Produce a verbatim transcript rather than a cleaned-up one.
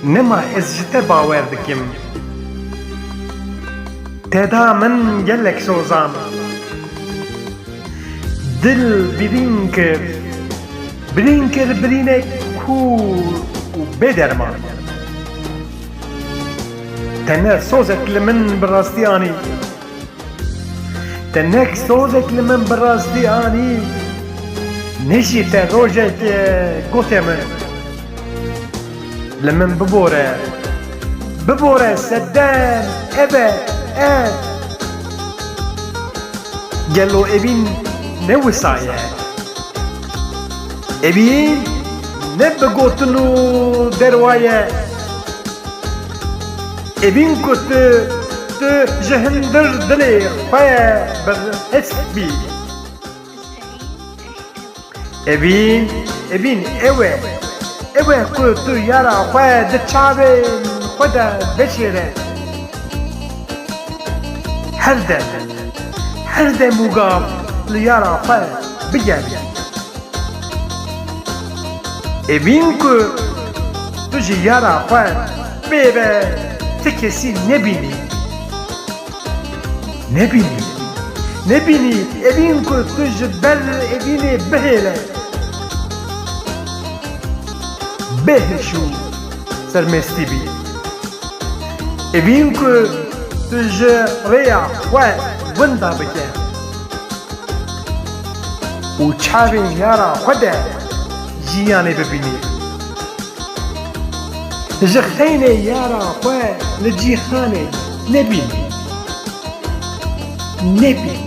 Nema ez ji te bawer dikim. Te da min gelek sozan. Dil birîn kir. Birîn kir birînek kûr û bêderman. Te ne sozek li min bi rastî anî. Te nek sozek li min bi rastî anî, ne jî te rojek, e, gote min, li min bibore, bibore sedem, eve, ev. Gelo evîn ne wisa ye? Evîn ne bi gotin û derwa ye. Evîn ku tu, tu ji hundir dilê xwe bi hest bî. Evîn, evîn ew e. Ew e ku tu yara xwe di çavên xwe de veşêre. Her dem, her dem û gav li yara xwe bigerî. Evîn ku tu ji yara xwe bê ve ti kesî nebînî. Nebînî. Nebînî, evîn ku tu ji ber evînê bihêle. Bêhiş û sermestî bî. Evîn ku tu ji rêya xwe winda bike û çavên yara xwe de jiyanê bibînî. Ji xeynê yara xwe li cîhanê nebînî. Nebînî.